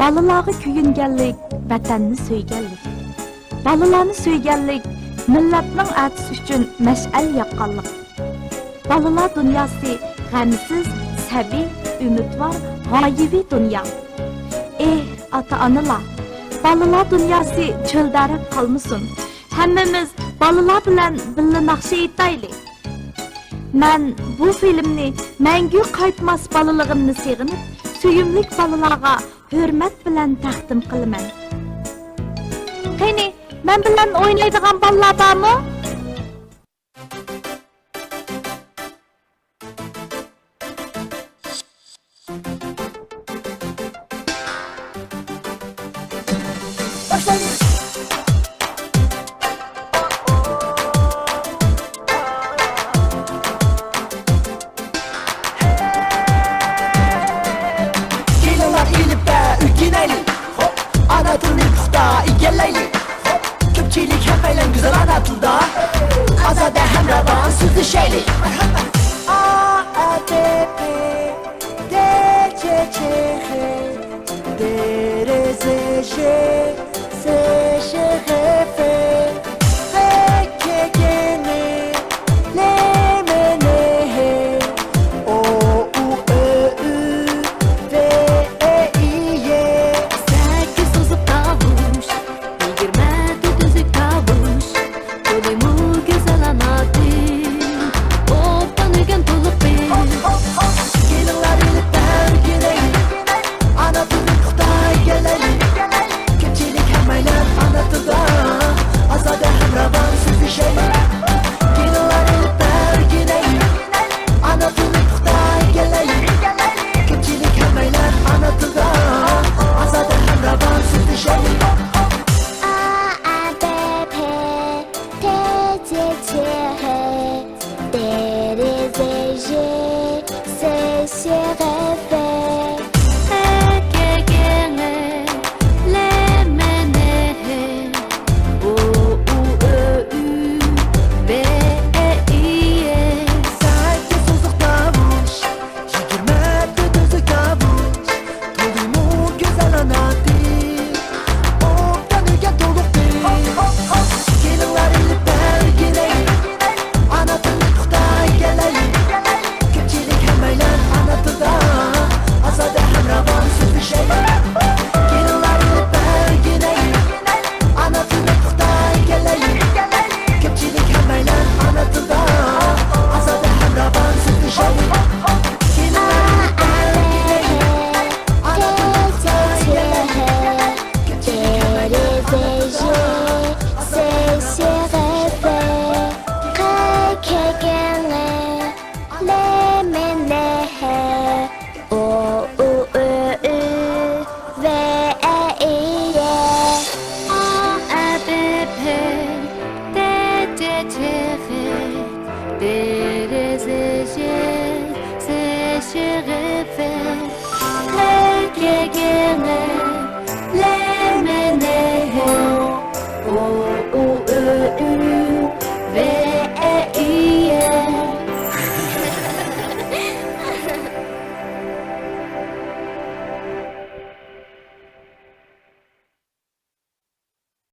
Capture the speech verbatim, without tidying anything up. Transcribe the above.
بالىلارغا كۆيۈنگەنلىك، ۋەتەننى سۆيگەنلىك. بالىلارنى سۆيگەنلىك، مىللەتنىڭ ئەتىسى ئۈچۈن مەشئەل ياققانلىق. بالىلار دۇنياسى غەمسىز، سەبىي، ئۈمىدۋار، غايىۋى دۇنيا. ئېھ، ئاتا-ئانىلار، بالىلار دۇنياسى چۆلدەرەپ قالمىسۇن. ھەممىمىز بالىلار بىلەن بىللە ناخشا ئېيتايلى. مەن بۇ فىلىمنى مەڭگۈ قايتماس بالىلىقىمنى سېغىنىپ، سۆيۈملۈك بالىلارغا ھۆرمەت بىلەن تەقدىم قىلىمەن. قېنى، مەن بىلەن ئوينايدىغان بالىلار بارمۇ؟ كېلىڭلار، ئېلىپبە ئۆگىنەيلى. ئانا تىلنى پۇختا ئىگىلەيلى. كۆپچىلىك ھەممەيلەن گۈزەل ئانا تىلدا ئازادە ھەمراۋان سۆزلىشەيلى. ئا، ئە، بە، پە، دە، جە، چە، خە، دە، رە، زە، ژە، سە، شە، غە، فە، غە، كە، گە، ڭە، لە، مە، نە، ھە، ئو، ئۇ، ئۆ، ئۈ، ۋە، ئە، ئى، يە. سەككىز سوزۇق تاۋۇش، يىگىرمە تۆت ئۈزۈك تاۋۇش. تولىمۇ گۈزەل ئانا تىل، ئوبدان ئۆگەن تولۇق بىل. كېلىڭلار، ئېلىپبە ئۆگىنەيلى. ئانا تىلنى پۇختا ئىگىلەيلى. كۆپچىلىك ھەممەيلەن ئانا تىلدا ئازادە ھەمراۋان سۆزلىشەيلى. كېلىڭلار، ئېلىپبە ئۆگىنەيلى. ئانا تىلنى پۇختا ئىگىلەيلى. كۆپچىلىك ھەممەيلەن ئانا تىلدا ئازادە ھەمراۋان سۆزلىشەيلى. ئا، ئە، بە، پە، پە، جە، چە، ھە، دە، رە، زە، ژە، سە، شە، غە، فە، غە، كە، گە، ڭە، لە، مە، نە، ھە، ئو، ئۇ، ئۆ، ئۈ، ۋە، ئە، ئى، يە. سەككىز سوزۇق تاۋۇش، يىگىرمە تۆت ئۈزۈك تاۋۇش. تولىمۇ گۈزەل ئانا تىل، ئوبدان ئۆگەن تولۇق بىل. كېلىڭلار، ئېلىپبە ئۆگىنەيلى. ئانا تىلنى پۇختا ئىگىلەيلى. كۆپچىلىك ھەممەيلەن ئانا تىلدا ئازادە ھەمراۋان سۆزلىشەيلى. كېلىڭلار، ئېلىپبە ئۆگىنەيلى. ئانا تىلنى پۇختا ئىگىلەيلى. كۆپچىلىك ھەممەيلەن ئانا تىلدا ئازادە ھەمراۋان سۆزلىشەيلى. كېلىڭلار، ئېلىپبە ئۆگىنەيلى. ئانا تىلنى پۇختا ئىگىلەيلى. كۆپچىلىك ھەممەيلەن ئانا تىلدا ئازادە ھەمراۋان سۆزلىشەيلى. ئو، ئۇ، ئۆ، ئۈ، ۋە، ئە، ئى، يە. ئا، ئە، بە، پە، دە، جە، چە،